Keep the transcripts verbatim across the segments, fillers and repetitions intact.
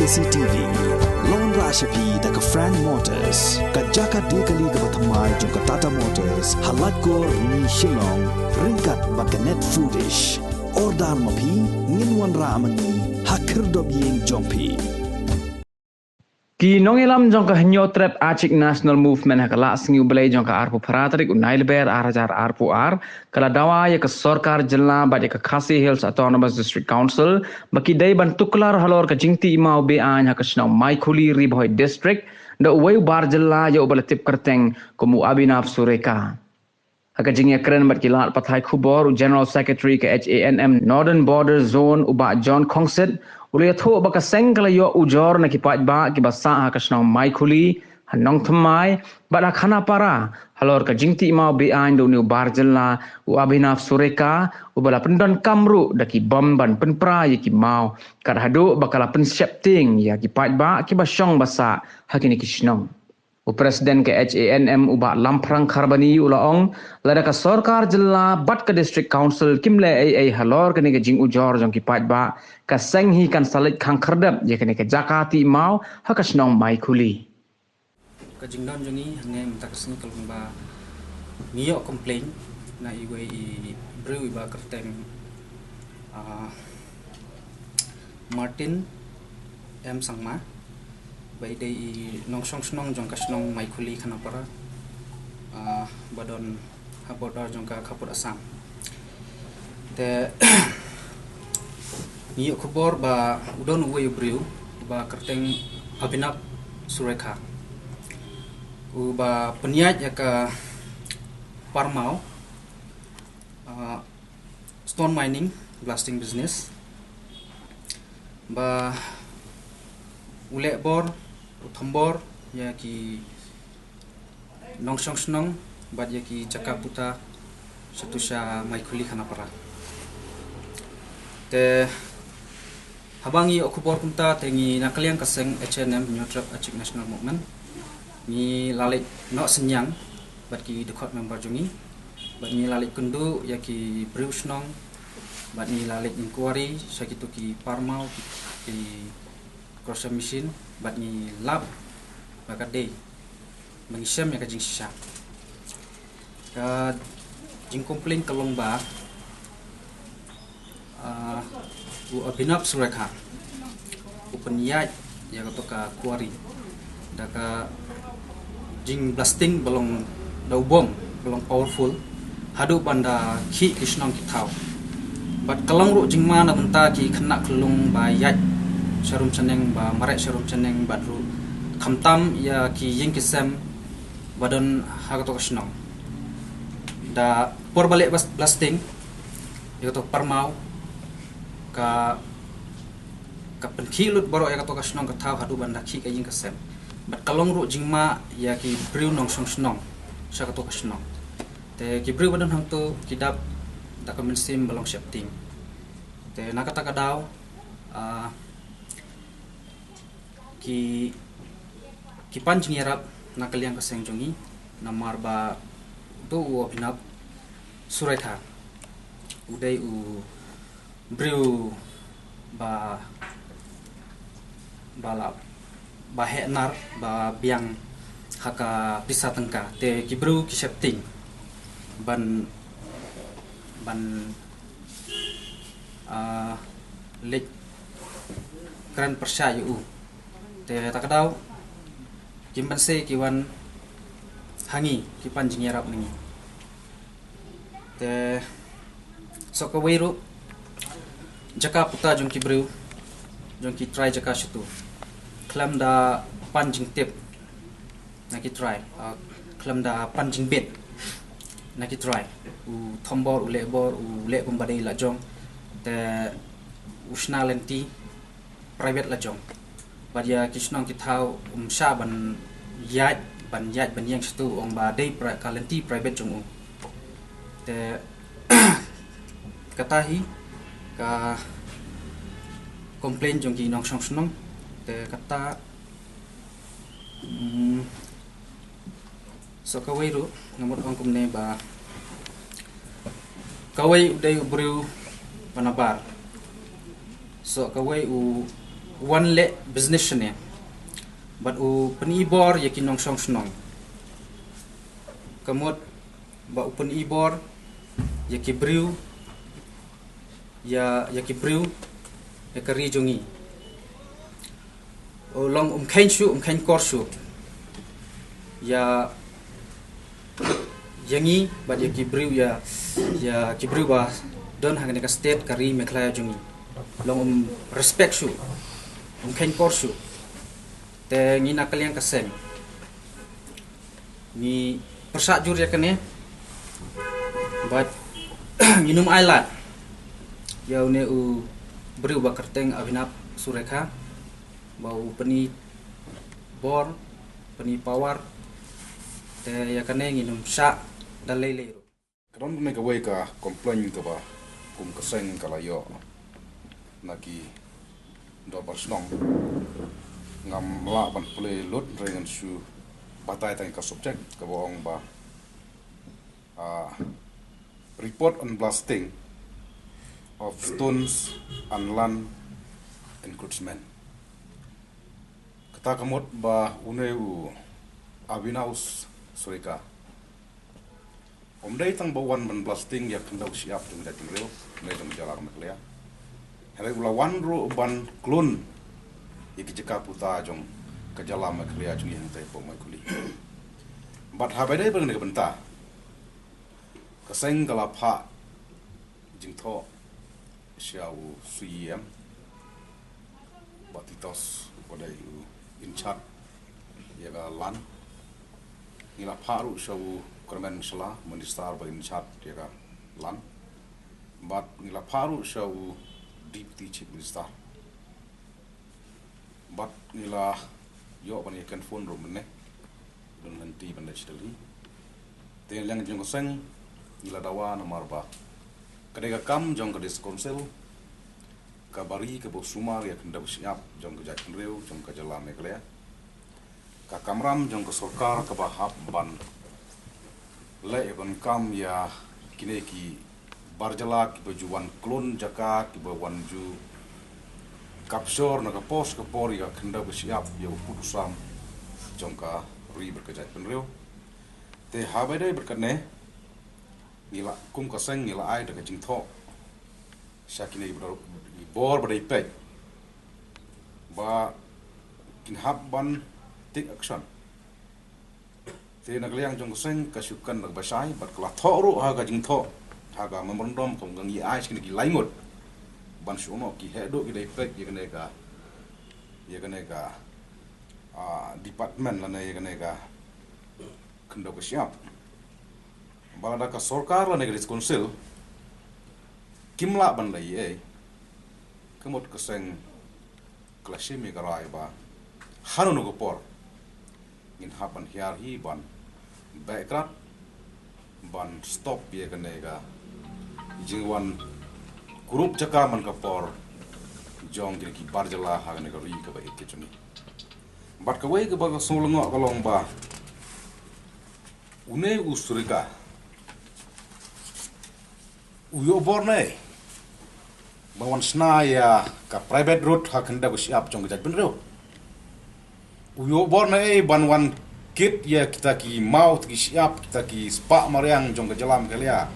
C T V. Long ra sha phi da ka Frank Motors, ka jaka die kali kaba thymmai jong ka Tata Motors, ha Laitkor, Shillong, ryngkat bad ka Net Foodish. Order ma phi, ngin wanrah ma ngi ha khyrdop ïing jong phi. Ki nongïalam jong ka Hynñiewtrep Achik National Movement ha ka Laisngi U Blei jong ka arphew phra tarik u Naiwieng ar hajar arphew ar, ka la dawa ïa ka sorkar jylla bad ïa ka Khasi Hills Autonomous District Council ba ki dei ban tuklar halor ka jingtih maw be-aiñ ha ka shnong Maikhuli, Ri Bhoi District, da uwei u bar jylla ïa uba la tip kyrteng kum u Abhinav Sureka. Ha ka jingïakren bad ki lad pathai khubor, u General Secretary ka H A N M Northern Border Zone, u Bah John Khongsit, u la ïathuh ba ka seng ka la ïoh ujor na ki paidbah kiba sah ha ka shnong Maikhuli, ha Nongthymmai bad ha Khanapara halor ka jingtih maw be-aiñ da une u bar jylla u Abhinav Sureka, uba la pyndonkam ruh da ki bom ban pynpra ïa ki maw, kat haduh ba ka la pynsheptieng ïa ki paidbah kiba shong ba sah ha kine ki shnong. U President ka H A N M, u Bah Lamphrang Kharbani, u la ong, lada ka sorkar jylla bad ka District Council kim leh ei ei halor kane ka jingujor jong ki paidbah, ka seng hi kan sa leit khang khyrdep ïa kane ka jaka tih maw ha ka shnong Maikhuli. Ka jingdon jong ngi hangne mynta ka sngi ka long ba ngi ïoh complaint na iwei i briew iba kyrteng, ah, Martin M Sangma, ba i dei i nongshong shnong jong ka shnong Maikhuli Khanapara, ah, ba don ha border jong ka khappud Assam. Te ngi ïoh khubor ba u don uwei u briew uba kyrteng Abhinav Sureka, uba pynïaid ïa ka parmaw, ah, stone mining, blasting business, ba u leh bor, u thombor ïa ki nongshong shnong bad ïa ki jaka puta shatu sha Maikhuli Khanapara. Te haba ngi ïoh khubor kumta te ngi na ka liang ka seng H A N M, Hynñiewtrep Achik National Movement, ngi la leit noh synñiang bad ki dkhot member jong ngi, bad ngi la leit kynduh ïa ki briew shnong, bad ngi la leit inquiry sha kito ki parmaw, ki, ki crusher machine, bad ngi lap ba ka dei ba ngi shem ïa ka jingshisha. Ka jingcomplain ka long ba, ah, u Abhinav Sureka u pynïaid ïa kato ka quarry da ka jingblasting ba long da u bom ba long powerful, haduh ban da khih ki shnong ki thaw. Bad ka long ruh jingma na bynta ki khynnah khyllung ba ïaid sharum shaneng, ba mareh sharum shaneng, bad ruh khamtam ïa ki ïing ki sem ba don ha kato ka shnong. Da por ba leh bas-, blasting ïa kato ka parmaw, ka, ka pynkhih lut baroh ïa kato ka shnong ka thaw haduh ban da khih ka ïing ka sem. Bad ka long ruh jingma ïa ki briew nongshong shnong sha kato ka shnong. Te ki briew ba don hangto ki dap da ka mynsiem ba long sheptieng. Te na kata ka daw, ah, ki, ki pan jingïarap na ka liang ka seng jong ngi, namar ba uto u Abhinav Sureka u dei u briew ba, ba la, ba heh nar, ba biang ha ka pisa tyngka. Te ki briew ki sheptieng ban, ban, ah, leit kren pyrshah ïa u. Te ta ka daw, kim banse ki wan ha ngi, ki pan jingïarap na ngi. Te soh kawei ruh, jaka puta jong ki briew, jong ki trai jaka shatu, khlem da pan jingtip na ki trai, ah, khlem da pan jingbit na ki trai. U thombor, u lehbor, u leh kumba dei la jong, te u shna lynti private la jong. Bad ïa ki shnong ki thaw um shah ban ïaid, ban ïaid ban ïeng shatu, ong ba dei pri-, ka lynti private jong u. Te kata hi ka complain jong ki nongshong shnong. Te kata, mm, soh kawei ruh, nga mut ong kumne ba kawei u dei u briew ba nabar. Soh kawei u Wan leh business shane bad u pyni bor ïa ki nongshong shnong. Ka mut ba u pyni bor ïa ki briew, ïa ïa ki briew, ïa ka ri jong ngi. U long um kheiñ shuh, um kheiñ kor shuh ïa ïa ngi bad ïa ki briew, ïa ïa ki briew ba don ha kane ka state, ka ri Meghalaya jong ngi. Long um respect shuh, um kheiñ kor shuh. Te ngi na ka liang ka seng ngi pyrshah jur ïa kane bad ngin ym ailad ïa une u briew ba kyrteng Abhinav Surekha ba u pyni bor, pyni power. Te ïa kane ngin ym shah da lei lei ruh. Ka don kane kawei ka complaint kaba kum ka seng ka la ïoh na ki dorbar shnong. Ngam lah ban pule lut hynrei ngan shu batai tang ka subject kaba ong ba, ah, report on blasting of stones and land encroachment. Kata ka mut ba une u Abhinav Surekha um dei tang ba wan ban blasting ïa ka khyndew ka shyiap jong ka jaitbynriew ne jong ka jylla Meghalaya. Hynrei u la wan ruh ban klun ïa ki jaka puta jong ka jylla Meghalaya jong ngi hangtei hapoh Mawkhuli. Bad haba ïadei bad kane ka bynta, ka seng ka la phah jingthoh sha u C E M, Bah Titos, uba dei u in charge ïa ka land. Ngi la phah ruh sha u Kyrmen Shylla, Minister ba in charge ïa ka land. Bad ngi la phah ruh sha u Deputy Chief Minister. Bad ngi la ïoh ban ïa ken phone ruh mynne. Don lynti ban leit sha Delhi. Te na liang jong ka seng ngi la dawa namar ba ka dei ka kam jong ka District Council kaba ri kaba sumar ïa ka khyndew ka shyiap jong ka jaitbynriew jong ka jylla Meghalaya. Ka kamram jong ka sorkar kaba hap ban leh ïa ban kam ïa kine ki bar jylla kiba ju wan klun jaka, kiba wan ju capture na ka por sha ka por ïa ka khyndew ka shyiap, ïa u pud u sam jong ka ri bad ka jaitbynriew. Te haba ïadei bad kane ngi la, kum ka seng ngi la ai da ka jingthoh sha kine ki bor, ki bor ba dei peit ba kin hap ban take action. Te na ka liang jong ka seng ka shu kren da kaba shai bad ka la thoh ruh ha ka jingthoh, ha ka memorandum kaba ngi ai sha kine ki lai ngut ban shu ong ki heh duh ki dei peit ïa kane ka, ïa kane ka, ah, department lane ïa kane ka khyndew ka shyiap. Ba lada ka sorkar lane ka District Council kim lah ban leh ei ei, ka mut ka seng ka la shim ïa ka rai ba hano hano ka por ngin hap ban hiar hi ban beh krad ban stop ïa kane ka jingwan kurup jaka man ka por jong kine ki bar jylla ha kane ka ri kaba ïeit ka jong ngi. Bad kawei kaba ka sngew lyngngoh ka long ba une u Surekha u ïoh bor ne ban wan shna ïa ka private road ha khyndew ka shyiap jong ka jaitbynriew. U ïoh bor ne ban wan kit ïa kita ki maw, kita ki shyiap, kita ki spah mariang jong ka jylla Meghalaya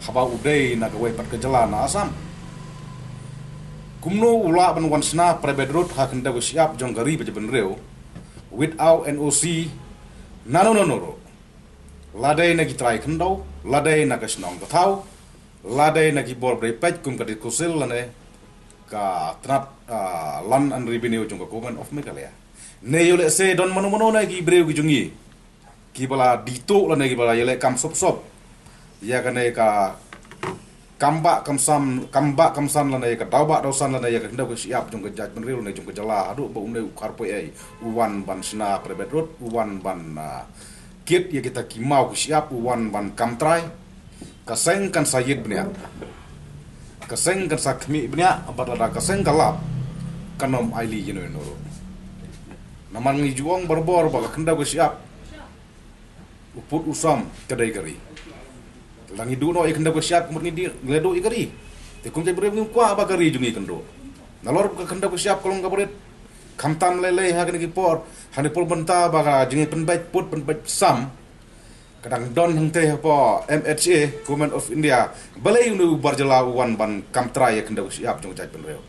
haba u dei na kawei pat ka jylla na Assam. Kumno u lah ban wan shna private road ha khyndew ka shyiap jong ka ri bad jaitbynriew without N O C nano nano ruh? Lada na ki trai khyndew, lada na ka shnong ka thaw, lada na ki bor ba dei peit kum ka District Council lane ka tnat, ah, Land and Revenue jong ka Government of Meghalaya. Ne ïoh lehse don mano mano na ki briew ki jong ngi kiba la dei tuh lane kiba la ïaleh kam sop sop ïa kane ka kam bah kam san, kam bah kam san lane ïa ka daw bah daw san lane ïa ka khyndew ka shyiap jong ka jaitbynriew lane jong ka jylla haduh ba une u kharpoi ei u wan ban shna private road, u wan ban, ah, kit ïa kita ki maw ki shyiap, u wan ban kam trai. Ka seng kan sa ïit bniah, ka seng kan sa khmih bniah, bad lada ka seng ka lap kan ym ailad ïano ïano ruh. Namar ngi ju ong barabor ba ka khyndew ka shyiap, u pud u sam ka dei ka ri. Lada ngi duh noh ïa ka khyndew ka shyiap ka mut ngi dei, ngi la duh ïa ka ri. Te kum jaitbynriew ngim kwah ba ka ri jong ngi kan duh. Nalor ka khyndew ka shyiap ka long kaba rit. Khamtam lei lei ha kine ki por, ha kine por mynta ba ka jingpynbeit pud pynbeit sam ka dang don hangtei hapoh M H A, Government of India. Balei une u bar jylla u wan ban kam trai ïa ka khyndew ka shyiap jong ka jaitbynriew?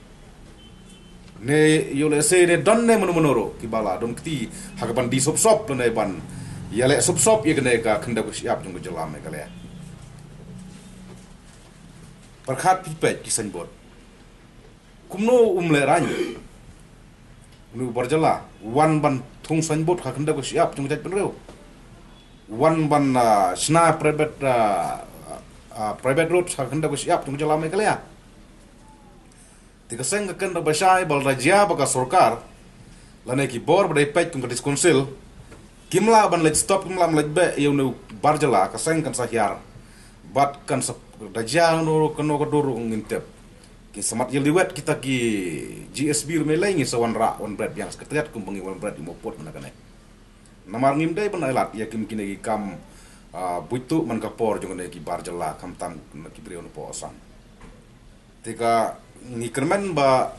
Ne ïoh lehse ne don ne mano mano ruh kiba la don kti ha kaban die sop sop lane ban ïaleh sop sop ïa kane ka khyndew ka shyiap jong ka jylla Meghalaya. Pyrkhat phi peit ki signboard. Kumno um lehraiñ? Une u bar jylla wan ban thung signboard ha ka khyndew ka shyiap jong ka jaitbynriew. Wan ban, ah, shna private, ah, ah, private road ha ka khyndew ka shyiap jong ka jylla Meghalaya. Te ka seng ka kynduh ba shai ba lada jia ba ka sorkar lane ki bor ba dei peit kum ka District Council kim lah ban leit stop, kim lah ban leit beh ïa une u bar jylla, ka seng kan sa hiar. Bad kan sa, da jia kano kano ka dur ruh ngim tip. Kin sa mad ïaleh wet kita ki G S B ruh, me lei ngin sa wanrah wan bret biang Secretariat kumba ngi wan bret ïa u mawpud mynta kane. Namar ngim dei ban ailad ïa kim kine ki kam, ah, buit tuh man ka por jong kine ki bar jylla khamtam ki briew na poh Assam. Te ka ngi kyrmen ba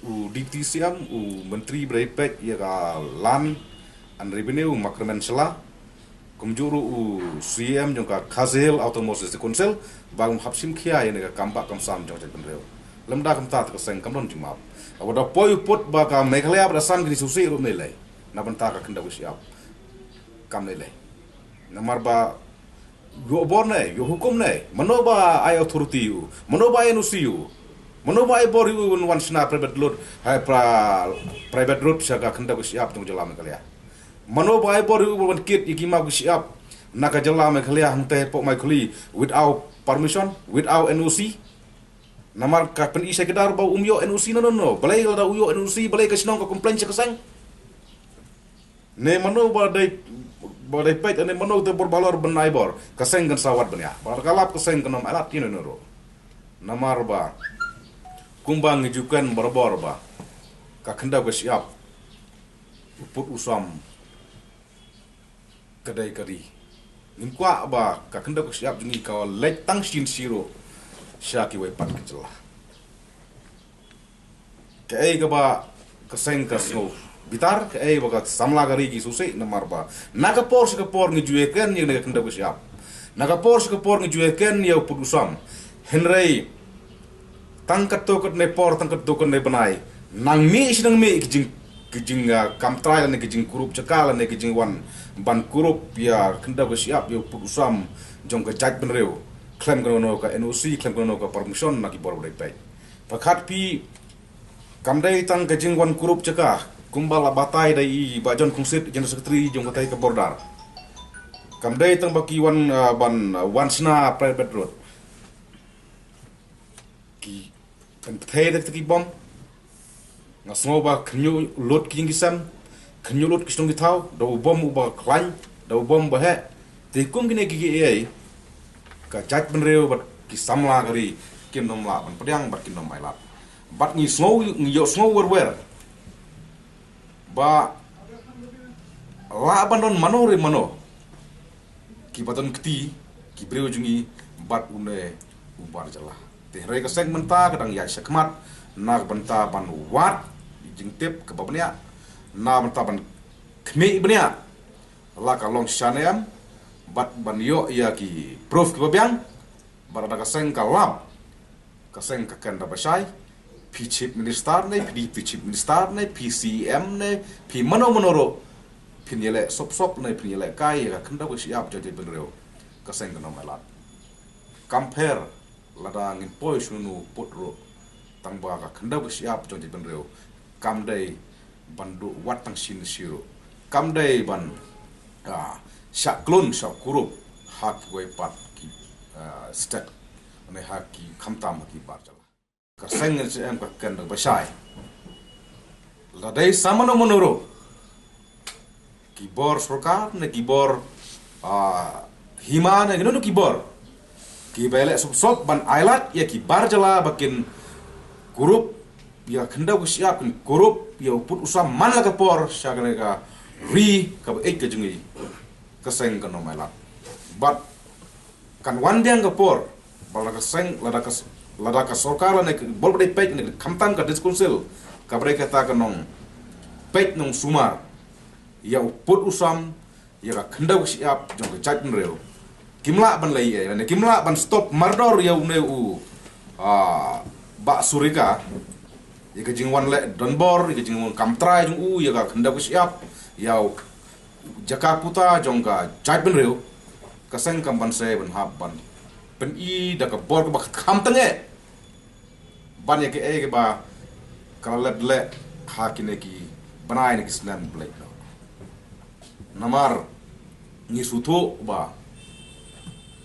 u Deputy C M, u Myntri ba dei peit ïa ka Land and Revenue, u Makyrmen Shylla, kumjuh ruh u C E M jong ka Khasi Hills Autonomous District Council, ba kum hap shim khia ïa kane ka kam bah kam sam jong ka jaitbynriew. Lymda kumta te ka seng kam don jingmap. Haba da poi u pud ba ka Meghalaya bad Assam kin ïasngewsih ruh, me lei na bynta ka khyndew ka shyiap. Kam lei lei. Namar ba ïoh bor ne, ïoh hukum ne, mano ba ai authority ïa u, mano ba ai N O C ïa u, mano ba ai bor ïa u ban wan shna private road, hai pra-, private road sha ka khyndew ka shyiap jong ka jylla Meghalaya? Mano ba ai bor ïa u ban kit ïa ki maw ki shyiap na ka jylla Meghalaya hangtei hapoh Maikhuli without permission, without N O C? Namar ka pyni shai kdar ba um ïoh N O C, no, no, no. Balei lada u ïoh N O C, balei ka shnong ka complain sha ka seng? Ne mano ba dei, ba dei peit, ne mano te bor ba halor ban ai bor, ka seng kan sa wad ban ïa. Ba ka lap ka seng kan ym ailad ïa une ruh. Namar ba kumba ngi ju kren barabor ba ka khyndew ka shyiap, u pud u sam, ka dei ka ri. Ngim kwah ba ka khyndew ka shyiap jong ngi ka leit tang shisien shisien ruh sha kiwei pat ki jylla. Kaei kaba ka seng ka sngew bitar, kaei ba ka samla ka ri ki sngewsih, namar ba na ka por sha ka por ngi ju ïakren ïa kane ka khyndew ka shyiap. Na ka por sha ka por ngi ju ïakren ïa u pud u sam. Hynrei tang katto katne por, tang katto katne bnai, nang mih shi nang mih ki jing, ki jing, ah, kam trai lane ki jingkurup jaka lane ki jingwan ban kurup ïa ka khyndew ka shyiap, ïa u pud u sam jong ka jaitbynriew, khlem kano kano ka N O C, khlem kano kano ka permission na ki bor ba dei peit. Pyrkhat phi, kam dei tang ka jingwan kurup jaka, kumba la batai da i Bah John Khongsit, General Secretary jong katei ka border. Kam dei tang ba ki wan, ah, ban, ah, wan shna private road. Ki pynpthei da kita ki bom. Nga sngew ba khynñiuh lut ki ïing ki sem, khynñiuh lut ki shnong ki thaw, da u bom uba khlaiñ, da u bom uba heh. Te kum kine ki, kiei, ka jaitbynriew bad ki samla ka ri kin ym lah ban pdiang bad kin ym ailad. Bad ngi sngew, ngi ïohsngew wer wer ba lah ban don mano re mano kiba don kti, ki briew jong ngi bad une u bar jylla. Te hynrei ka seng mynta ka dang ïaid shakhmat na ka bynta ban wad jingtip kaba bniah, na ka bynta ban khmih bniah la ka long shisha ne em, bad ban ïoh ïa ki proof kiba biang. Bad lada ka seng ka lap, ka seng ka kren da ba shai, phi Chief Minister ne, phi Deputy Chief Minister ne, phi C E M ne, phi mano mano ruh, phin ïaleh sop sop ne phin ïaleh kai ïa ka khyndew ka shyiap jong ka jaitbynriew, ka seng kan ym ailad. Kam pher lada ngin poi sha uno uno u pud ruh, tang ba ka khyndew ka shyiap jong ka jaitbynriew kam dei ban duh wat tang shisien shisien ruh. Kam dei ban, ah, shah khlun shah kurup ha kiwei pat ki, ah, state, ne ha ki, khamtam ha ki bar jylla. Ka seng N C M ka kren da ba shai. Lada dei sa mano mano ruh, ki bor sorkar ne ki bor, ah, hima ne kino kino ki bor, kiba ïaleh sop sop ban ailad ïa ki bar jylla ba kin kurup ïa ka khyndew ka shyiap, kin kurup ïa u pud u sam man la ka por sha kane ka ri kaba ïeit ka jong ngi, ka seng kan ym ailad. Bad kan wan biang ka por ba lada ka seng, lada ka s-, Lada ka sorkar lane ka bor ba dei peit ne khamtam ka District Council kaba dei kata ka nongpeit nongsumar ïa u pud u sam ïa ka khyndew ka shyiap jong ka jaitbynriew, kim lah ban leh ei lane kim lah ban stop mardor ïa une u, ah, Bah Surika, ïa ka jingwan leh donbor, ïa ka jingwan kam trai jong u ïa ka khyndew ka shyiap, ïa u jaka puta jong ka jaitbynriew, ka seng kam banse ban hap ban pyni da ka bor kaba khamtam eh ban ïa kaei kaba ka la leh ha kine ki bnai ne ki snem ba la leit noh. Namar ngi sngewthuh ba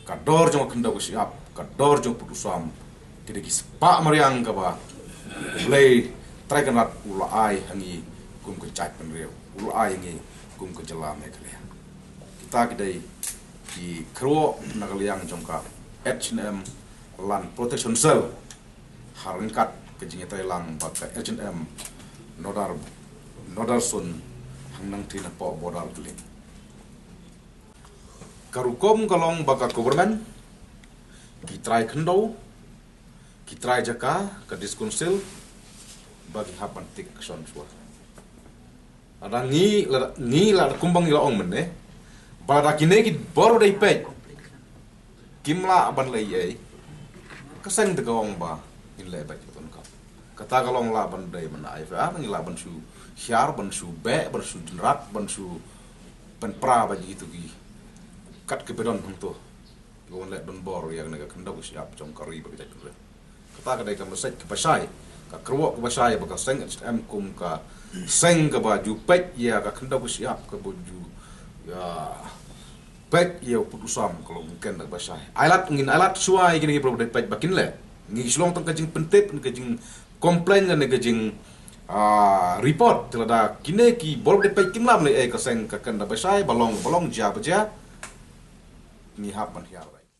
ka dor jong ka khyndew ka shyiap, ka dor jong u pud u sam, ki dei ki spah mariang kaba U Blei Trai Kynrad u la ai ha ngi kum ka jaitbynriew, u la ai ha ngi kum ka jylla Meghalaya. Kita ki dei ki kyrwoh na ka liang jong ka H and M Land Protection Cell, ha ryngkat ka jingïatreilang bad ka H and M Nodar, Nodar Sun, hangta na pdeng border Dling. Ka rukom ka long ba ka government, ki trai khyndew, ki trai jaka, ka District Council, ba ki hap ban take action shuwa. Lada ngi, lada ngi, lada kumba ngi la ong mynne, ba lada kine ki bor ba dei peit kim lah ban leh ei ei, ka seng te ka ong ba ngin leh beit ka donkam. Kata ka long lah ban dei ban ai F I R, ngi lah ban shu hiar, ban shu beh, ban shu jynrat, ban shu pynpra bad kitu ki kat kiba don hangto, kiba wan leh donbor ïa kane ka khyndew ka shyiap jong ka ri bad ka jaitbynriew. Kata ka dei ka message kaba shai, ka kyrwoh kaba shai ba ka seng H and M kum ka seng kaba ju peit ïa ka khyndew ka shyiap, kaba ju, ïa, peit ïa u pud u sam, ka long kum ka kynda kaba shai. Ai lad, ngin ai lad shuwa ïa kine ki bor ba dei peit ba kin leh. Ngi shu long tang ka jingpyntip, ka jingcomplain lane ka jing, ah, report. Te lada kine ki bor ba dei peit kim lah ban leh ei, ka seng ka kynda ba shai, ba long ba long, jia ba jia, ngi hap ban hiar beit.